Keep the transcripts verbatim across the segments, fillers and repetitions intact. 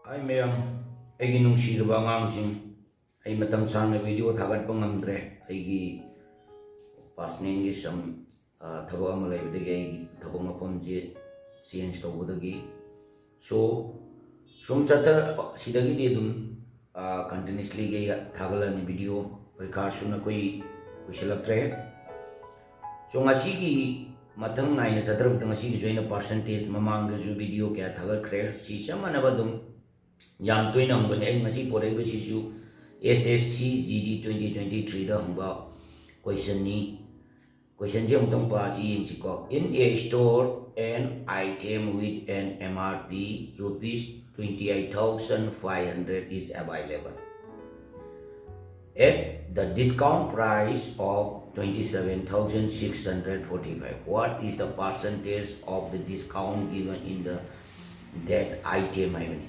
ꯍꯥꯏ ꯃꯌꯥꯝ, ꯑꯩꯒꯤ ꯅꯨꯡꯁꯤꯔꯕ ꯑꯉꯥꯡꯁꯤꯡ, ꯑꯩ ꯃꯇꯝ ꯁꯥꯡꯅ ꯚꯤꯗꯤꯑꯣ ꯊꯥꯒꯠꯄ ꯉꯝꯗ꯭ꯔꯦ꯫ ꯑꯩꯒꯤ ꯄꯥꯔꯁꯅꯦꯜꯒꯤ ꯁꯝ, ꯑ, ꯊꯕꯛ ꯑꯃ ꯂꯩꯕꯗꯒꯤ ꯑꯩꯒꯤ ꯊꯕꯛ ꯃꯐꯝꯁꯦ ꯆꯦꯟꯖ ꯇꯧꯕꯗꯒꯤ꯫ ꯁꯣ, ꯁꯨꯝ ꯆꯠꯊꯔ-, ꯁꯤꯗꯒꯤꯗꯤ ꯑꯗꯨꯝ, ꯑ, ꯀꯟꯇꯤꯅ꯭ꯌꯨꯁꯂꯤ ꯑꯩ ꯊꯥꯒꯠꯂꯛꯑꯅꯤ ꯚꯤꯗꯤꯑꯣ꯫ ꯄꯔꯤꯈꯥꯁꯨ ꯅꯈꯣꯏ ꯀꯨꯏꯁꯜꯂꯛꯇ꯭ꯔꯦ꯫ ꯁꯣ, ꯉꯁꯤꯒꯤ ꯃꯊꯪ ꯅꯥꯏꯅ ꯆꯠꯊꯔꯛꯄꯗ ꯉꯁꯤꯒꯤꯁꯨ ꯑꯩꯅ ꯄꯥꯔꯁꯦꯟꯇꯦꯖ ꯃꯃꯥꯡꯗꯁꯨ ꯚꯤꯗꯤꯑꯣ ꯀꯌꯥ ꯊꯥꯒꯠꯈ꯭ꯔꯦ꯫ ꯁꯤ ꯆꯞ ꯃꯥꯟꯅꯕ ꯑꯗꯨꯝ ꯌꯥꯝ ꯇꯣꯏꯅ ꯍꯪꯕꯅꯦ꯫ ꯑꯩꯅ ꯉꯁꯤ ꯄꯣꯔꯛꯏꯕꯁꯤꯁꯨ S S C G D twenty twenty-threeꯗ ꯍꯪꯕ ꯀꯣꯏꯁꯟꯅꯤ꯫ ꯀꯣꯏꯁꯟꯁꯦ ꯑꯃꯨꯛꯇꯪ ꯄꯥꯁꯤ ꯌꯦꯡꯁꯤꯀꯣ꯫ In a store, an item with an M R P rupees twenty-eight thousand five hundred is available at the discount price of twenty-seven thousand six hundred forty-five. What is the percentage of the discount given in the that item? ꯍꯥꯏꯕꯅꯤ꯫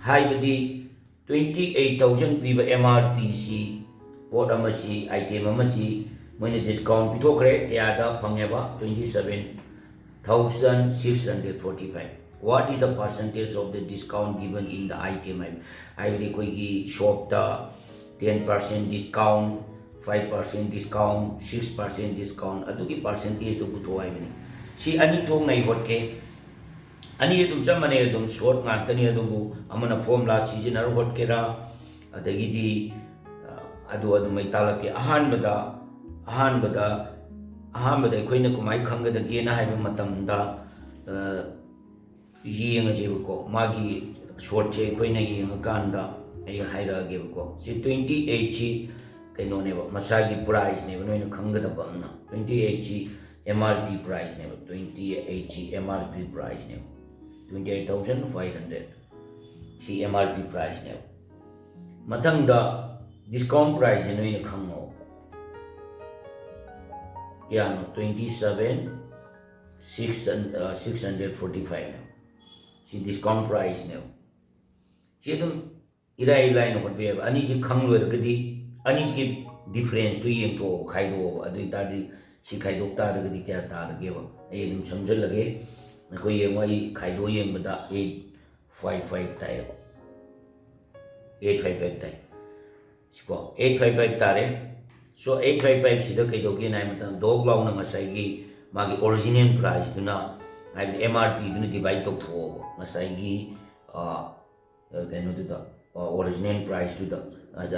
ꯍꯥꯏꯕꯗꯤ twenty eight thousand ꯄꯤꯕ M R P ꯁꯤ, ꯄꯣꯠ ꯑꯃꯁꯤ, item ꯑꯃꯁꯤ ꯃꯣꯏꯅ discount ꯄꯤꯊꯣꯛꯈ꯭ꯔꯦ꯫ ꯀꯌꯥꯗ ꯐꯪꯉꯦꯕ? Twenty seven thousand six hundred forty five. What is the percentage of the discount given in the item? ꯍꯥꯏꯕ-, ꯍꯥꯏꯕꯗꯤ ꯑꯩꯈꯣꯏꯒꯤ ꯁꯣꯞꯇ ten percent discount, five percent discount, six percent discount, ꯑꯗꯨꯒꯤ ꯄꯥꯔꯁꯦꯟꯇꯦꯖꯇꯨ ꯄꯨꯊꯣꯛꯑꯣ ꯍꯥꯏꯕꯅꯤ꯫ ꯁꯤ ꯑꯅꯤ ꯊꯣꯛꯅ ꯑꯩ ꯍꯣꯠꯀꯦ꯫ ꯑꯅꯤ ꯑꯗꯨꯝ ꯆꯞ ꯃꯥꯟꯅꯩ, ꯑꯗꯨꯝ ꯁꯣꯔꯠ ꯉꯥꯛꯇꯅꯤ, ꯑꯗꯨꯕꯨ ꯑꯃꯅ ꯐꯣꯔꯃꯨꯂꯥ ꯁꯤꯖꯤꯟꯅꯔ ꯍꯣꯠꯀꯦꯔꯥ, ꯑꯗꯒꯤꯗꯤ, ꯑ, ꯑꯗꯨ ꯑꯗꯨꯝ ꯑꯩ ꯇꯥꯛꯂꯛꯀꯦ꯫ ꯑꯍꯥꯟꯕꯗ, ꯑꯍꯥꯟꯕꯗ, ꯑꯍꯥꯟꯕꯗ ꯑꯩꯈꯣꯏꯅ ꯀꯃꯥꯏꯅ ꯈꯪꯒꯗꯒꯦꯅ ꯍꯥꯏꯕ ꯃꯇꯝꯗ, ꯑ, ꯌꯦꯡꯉꯁꯦꯕꯀꯣ꯫ ꯃꯥꯒꯤ ꯁꯣꯔꯠꯁꯦ ꯑꯩꯈꯣꯏꯅ ꯌꯦꯡꯉꯀꯥꯟꯗ ꯑꯩ ꯍꯥꯏꯔꯛꯑꯒꯦꯕꯀꯣ꯫ ꯁꯤ twenty eight ꯁꯤ ꯀꯩꯅꯣꯅꯦꯕ, ꯃꯁꯥꯒꯤ ꯄ꯭ꯔꯥꯏꯁꯅꯦꯕ, ꯅꯣꯏꯅ ꯈꯪꯒꯗꯕ ꯑꯃꯅ꯫ Twenty eight ꯁꯤ M R P ꯄ꯭ꯔꯥꯏꯁꯅꯦꯕ, twenty eight ꯁꯤ M R P ꯄ꯭ꯔꯥꯏꯁꯅꯦꯕ, twenty eight thousand five hundred꯫ ꯁꯤ M R P ꯄ꯭ꯔꯥꯏꯁꯅꯦꯕ꯫ ꯃꯊꯪꯗ ꯗꯤꯁꯀꯥꯎꯟ ꯄ꯭ꯔꯥꯏꯁꯁꯦ ꯅꯣꯏꯅ ꯈꯪꯉꯣ꯫ ꯀꯌꯥꯅꯣ? Twenty seven six, uh, six hundred forty five ꯅꯦ꯫ ꯁꯤ ꯗꯤꯁꯀꯥꯎꯟ ꯄ꯭ꯔꯥꯏꯁꯅꯦꯕ꯫ ꯁꯤ ꯑꯗꯨꯝ ꯏꯔꯥꯏ ꯂꯥꯏꯅ ꯍꯣꯠꯄ ꯌꯥꯏꯕ꯫ ꯑꯅꯤꯁꯤ ꯈꯪꯂꯣꯏꯔꯒꯗꯤ, ꯑꯅꯤꯁꯤꯒꯤ ꯗꯤꯐ꯭ꯔꯦꯟꯁꯇꯨ ꯌꯦꯡꯊꯣꯛꯑꯣ, ꯈꯥꯏꯗꯣꯛꯑꯣꯕ꯫ ꯑꯗꯨ ꯑꯣꯏ ꯇꯥꯔꯗꯤ ꯁꯤ ꯈꯥꯏꯗꯣꯛ ꯇꯥꯔꯒꯗꯤ ꯀꯌꯥ ꯇꯥꯔꯒꯦꯕ? ꯑꯩ ꯑꯗꯨꯝ ꯁꯝꯖꯜꯂꯒꯦ꯫ ꯑꯩꯈꯣꯏ ꯌꯦꯡꯉꯣ, ꯑꯩ ꯈꯥꯏꯗꯣꯛꯑ ꯌꯦꯡꯕꯗ eight ꯐꯥꯏꯚ ꯐꯥꯏꯚ ꯇꯥꯏꯌꯦꯕ꯫ ꯑꯩꯠ ꯐꯥꯏꯚ ꯐꯥꯏꯚ ꯇꯥꯏ꯫ ꯁꯤꯀꯣ ꯑꯩꯠ ꯐꯥꯏꯚ ꯐꯥꯏꯚ ꯇꯥꯔꯦ꯫ ꯁꯣ ꯑꯩꯠ ꯐꯥꯏꯚ ꯐꯥꯏꯚꯁꯤꯗ ꯀꯩꯗꯧꯒꯦꯅ ꯍꯥꯏꯕ ꯃꯇꯝꯗ ꯗꯣꯛ ꯂꯥꯎꯅ ꯉꯁꯥꯏꯒꯤ ꯃꯥꯒꯤ ꯑꯣꯔꯤꯖꯤꯅꯦꯜ ꯄ꯭ꯔꯥꯏꯁꯇꯨꯅ, ꯍꯥꯏꯕꯗꯤ ꯑꯦꯝ ꯑꯥꯔ ꯄꯤꯗꯨꯅ ꯗꯤꯚꯥꯏꯠ ꯇꯧꯊꯣꯛꯑꯣꯕ ꯉꯁꯥꯏꯒꯤ ꯀꯩꯅꯣꯗꯨꯗ, ꯑꯣꯔꯤꯖꯤꯅꯦꯜ ꯄ꯭ꯔꯥꯏꯁꯇꯨꯗ꯫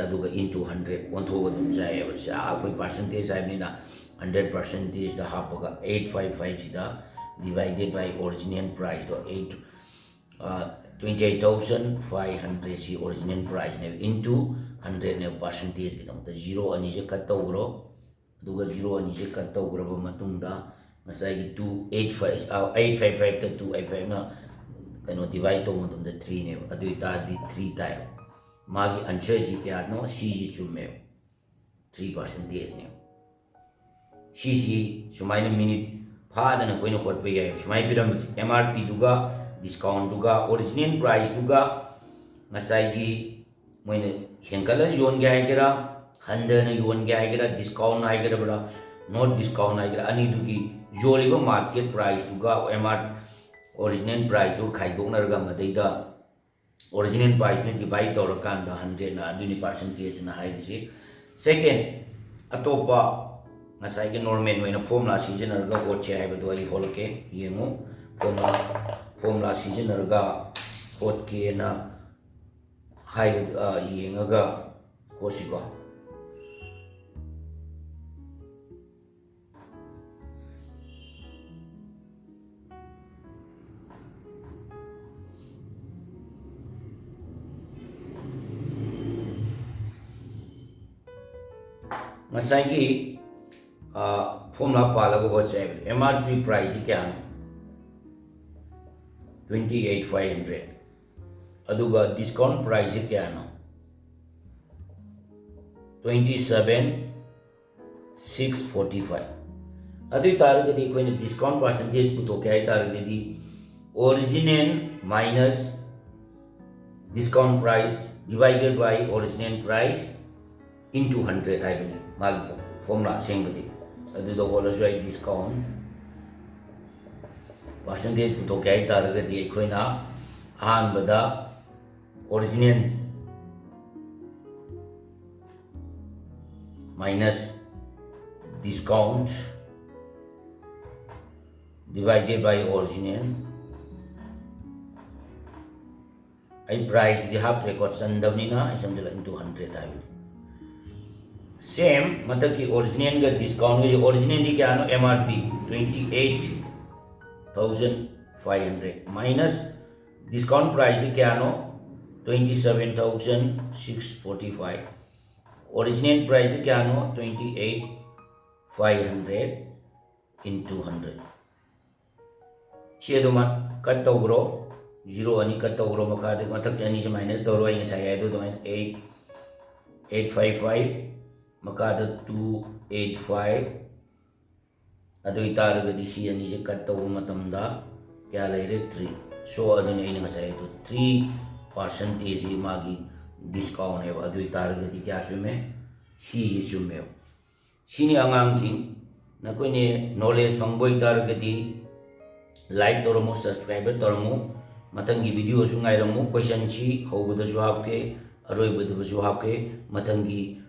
ꯑꯗꯨꯒ ꯏꯟꯇꯨ ꯍꯟꯗ꯭ꯔꯦꯠ ꯑꯣꯟꯊꯣꯛꯑꯒ ꯑꯗꯨꯝ ꯌꯥꯏꯑꯕ꯫ ꯁꯤ ꯑꯩꯈꯣꯏ ꯄꯥꯔꯁꯦꯟꯇꯦꯖ ꯍꯥꯏꯕꯅꯤꯅ ꯍꯟꯗ꯭ꯔꯦꯠ ꯄꯥꯔꯁꯦꯟꯇꯦꯖꯇ ꯍꯥꯞꯄꯒ ꯑꯩꯠ ꯐꯥꯏꯚ ꯐꯥꯏꯚꯁꯤꯗ ꯗꯤꯚꯥꯏꯗꯦꯠ ꯕꯥꯏ ꯑꯣꯔꯤꯖꯤꯅꯦꯜ ꯄ꯭ꯔꯥꯏꯁꯇꯣ eight twenty eight thousand five ꯍꯟꯗ꯭ꯔꯦꯠꯁꯤ ꯑꯣꯔꯤꯖꯤꯅꯦꯜ ꯄ꯭ꯔꯥꯏꯁꯅꯦꯕ, ꯏꯟꯇꯨ ꯍꯟꯗ꯭ꯔꯦꯠꯅꯦꯕ ꯄꯥꯔꯁꯦꯟꯇꯦꯖꯀꯤꯗꯃꯛꯇ꯫ ꯖꯤꯔꯣ ꯑꯅꯤꯁꯦ ꯀꯠ ꯇꯧꯈ꯭ꯔꯣ꯫ ꯑꯗꯨꯒ ꯖꯤꯔꯣ ꯑꯅꯤꯁꯦ ꯀꯠ ꯇꯧꯈ꯭ꯔꯕ ꯃꯇꯨꯡꯗ ꯉꯁꯥꯏꯒꯤ two eight five, eight five ꯐꯥꯏꯚꯇ ꯇꯨ ꯑꯩꯠ ꯐꯥꯏꯚꯅ ꯀꯩꯅꯣ ꯗꯤꯚꯥꯏꯠ ꯇꯧꯕ ꯃꯇꯝꯗ ꯊ꯭ꯔꯤꯅꯦꯕ꯫ ꯑꯗꯨ ꯑꯣꯏꯇꯥꯔꯗꯤ ꯊ꯭ꯔꯤ ꯇꯥꯏꯌꯦꯕ꯫ ꯃꯥꯒꯤ ꯑꯟꯁꯔꯁꯤ ꯀꯌꯥꯅꯣ? ꯁꯤꯁꯤ ꯆꯨꯝꯃꯦꯕ, ꯊ꯭ꯔꯤ ꯄꯥꯔꯁꯦꯟꯇꯦꯖꯅꯦꯕ꯫ ꯁꯤꯁꯤ ꯁꯨꯃꯥꯏꯅ ꯃꯤꯅꯤꯠ ꯐꯥꯗꯅ ꯑꯩꯈꯣꯏꯅ ꯍꯣꯠꯄ ꯌꯥꯏ꯫ ꯁꯨꯃꯥꯏꯅ ꯄꯤꯔꯝꯕꯁꯦ ꯑꯦꯝ ꯑꯥꯔ ꯄꯤꯗꯨꯒ ꯗꯤꯁꯀꯥꯎꯟꯗꯨꯒ ꯑꯣꯔꯤꯖꯤꯅꯦꯜ ꯄ꯭ꯔꯥꯏꯁꯇꯨꯒ ꯉꯁꯥꯏꯒꯤ ꯃꯣꯏꯅ ꯍꯦꯟꯒꯠꯂ ꯌꯣꯟꯒꯦ ꯍꯥꯏꯒꯦꯔꯥ, ꯍꯟꯊꯅ ꯌꯣꯟꯒꯦ ꯍꯥꯏꯒꯦꯔꯥ, ꯗꯤꯁꯀꯥꯎꯟ ꯍꯥꯏꯒꯗꯕ꯭ꯔꯥ, ꯅꯣꯠ ꯗꯤꯁꯀꯥꯎꯟ ꯍꯥꯏꯒꯦꯔꯥ, ꯑꯅꯤꯗꯨꯒꯤ ꯌꯣꯜꯂꯤꯕ ꯃꯥꯔꯀꯦꯠ ꯄ꯭ꯔꯥꯏꯁꯇꯨꯒ ꯑꯦꯝ ꯑꯥꯔ ꯑꯣꯔꯤꯖꯤꯅꯦꯜ ꯄ꯭ꯔꯥꯏꯁꯇꯨ ꯈꯥꯏꯗꯣꯛꯅꯔꯒ ꯃꯗꯩꯗ ꯑꯣꯔꯤꯖꯤꯅꯦꯜ ꯄ꯭ꯔꯥꯏꯁꯅ ꯗꯤꯚꯥꯏꯠ ꯇꯧꯔꯀꯥꯟꯗ ꯍꯟꯗ꯭ꯔꯦꯠꯅ ꯑꯗꯨꯅꯤ ꯄꯥꯔꯁꯦꯟꯇꯦꯖꯅ ꯍꯥꯏꯔꯤꯁꯤ꯫ ꯁꯦꯀꯦꯟ, ꯑꯇꯣꯞꯄ ꯉꯁꯥꯏꯒꯤ ꯅꯣꯔꯃꯦꯜ ꯑꯣꯏꯅ ꯐꯣꯔꯃꯨꯂꯥ ꯁꯤꯖꯤꯟꯅꯔꯒ ꯍꯣꯠꯁꯦ ꯍꯥꯏꯕꯗꯣ ꯑꯩ ꯍꯣꯠꯂꯛꯀꯦ꯫ ꯌꯦꯡꯉꯨ, ꯐꯣꯔꯃꯨꯂꯥ, ꯐꯣꯔꯃꯨꯂꯥ ꯁꯤꯖꯤꯟꯅꯔꯒ ꯍꯣꯠꯀꯦꯅ ꯍꯥꯏꯕ, ꯑ, ꯌꯦꯡꯉꯒ ꯍꯣꯠꯁꯤꯀꯣ꯫ ꯉꯁꯥꯏꯒꯤ, ꯑ, ꯐꯣꯔꯃꯨꯂꯥ ꯄꯥꯜꯂꯒ ꯍꯣꯠꯁꯦ ꯍꯥꯏꯕꯗꯤ ꯑꯦꯝ ꯑꯥꯔ ꯄꯤ ꯄ꯭ꯔꯥꯏꯁꯁꯤ ꯀꯌꯥꯅꯣ? Twenty eight five hundred. ꯑꯗꯨꯒ ꯗꯤꯁꯀꯥꯎꯟ ꯄ꯭ꯔꯥꯏꯁꯁꯤ ꯀꯌꯥꯅꯣ? Twenty seven six forty five. ꯑꯗꯨ ꯑꯣꯏ ꯇꯥꯔꯒꯗꯤ ꯑꯩꯈꯣꯏꯅ ꯗꯤꯁꯀꯥꯎꯟ ꯄꯥꯔꯁꯦꯟꯇꯦꯖ ꯄꯨꯊꯣꯛꯀꯦ ꯍꯥꯏ ꯇꯥꯔꯒꯗꯤ, original minus discount price divided by original price into hundred ꯍꯥꯏꯕꯅꯤ ꯃꯥꯒꯤ ꯐꯣꯔꯃꯨꯂꯥ ꯑꯁꯦꯡꯕꯗꯤ꯫ ꯑꯗꯨꯗ ꯍꯣꯠꯂꯁꯨ ꯌꯥꯏ꯫ ꯗꯤꯁꯀꯥꯎꯟ ꯄꯥꯔꯁꯦꯟꯇꯦꯖ ꯄꯨꯊꯣꯛꯀꯦ ꯍꯥꯏ ꯇꯥꯔꯒꯗꯤ ꯑꯩꯈꯣꯏꯅ ꯑꯍꯥꯟꯕꯗ original minus discount divided by original. ꯑꯩ priceꯇꯨꯗꯤ ꯍꯥꯞꯇ꯭ꯔꯦꯀꯣ, ꯆꯟꯗꯕꯅꯤꯅ ꯑꯩ ꯁꯝꯗ into hundred ꯍꯥꯏꯕꯅꯤ꯫ Same ꯃꯊꯛꯀꯤ originalꯒ discountꯒꯤ, originalꯗꯤ ꯀꯌꯥꯅꯣ? M R P twenty eight thousand five hundred minus discount priceꯗꯤ ꯀꯌꯥꯅꯣ? Twenty seven thousand six forty five. Original priceꯗꯤ ꯀꯌꯥꯅꯣ? Twenty eight five hundred into hundred. ꯁꯤ ꯑꯗꯨꯃ cut ꯇꯧꯈ꯭ꯔꯣ, zero ꯑꯅꯤ cut ꯇꯧꯈ꯭ꯔꯣ, ꯃꯈꯥꯗ ꯃꯊꯛꯀꯤ ꯑꯅꯤꯁꯦ minus ꯇꯧꯔꯣ꯫ ꯑꯩ ꯉꯁꯥꯏ ꯍꯥꯏꯗꯣ ꯑꯗꯨꯃꯥꯏꯅ eight eight five five, ꯃꯈꯥꯗ two eight five꯫ ꯑꯗꯨ ꯑꯣꯏꯇꯥꯔꯒꯗꯤ ꯁꯤ ꯑꯅꯤꯁꯦ cut ꯇꯧꯕ ꯃꯇꯝꯗ ꯀꯌꯥ ꯂꯩꯔꯦ? Three꯫ So ꯑꯗꯨꯅꯤ ꯑꯩꯅ ꯉꯁꯥꯏ ꯍꯥꯏꯗꯣ, three percentꯁꯤ ꯃꯥꯒꯤ discountꯅꯦꯕ꯫ ꯑꯗꯨ ꯑꯣꯏꯇꯥꯔꯒꯗꯤ ꯀꯌꯥ ꯆꯨꯝꯃꯦ? Cꯁꯤ ꯆꯨꯝꯃꯦꯕ꯫ ꯁꯤꯅꯤ ꯑꯉꯥꯡꯁꯤꯡ, ꯅꯈꯣꯏꯅ knowledge ꯐꯪꯕ ꯑꯣꯏꯇꯥꯔꯒꯗꯤ like ꯇꯧꯔꯝꯃꯨ, subscribe ꯇꯧꯔꯝꯃꯨ꯫ ꯃꯊꯪꯒꯤ videoꯁꯨ ꯉꯥꯏꯔꯝꯃꯨ꯫ Questionꯁꯤ ꯍꯧꯕꯗꯁꯨ ꯍꯥꯞꯀꯦ, ꯑꯔꯣꯏꯕꯗꯁꯨ ꯍꯥꯞꯀꯦ꯫ ꯃꯊꯪꯒꯤ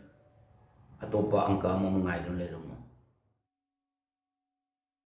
ꯑꯇꯣꯞꯄ ꯑꯪꯀ ꯑꯃꯃꯨꯛ ꯉꯥꯏꯗꯨꯅ ꯂꯩꯔꯝꯃꯨ꯫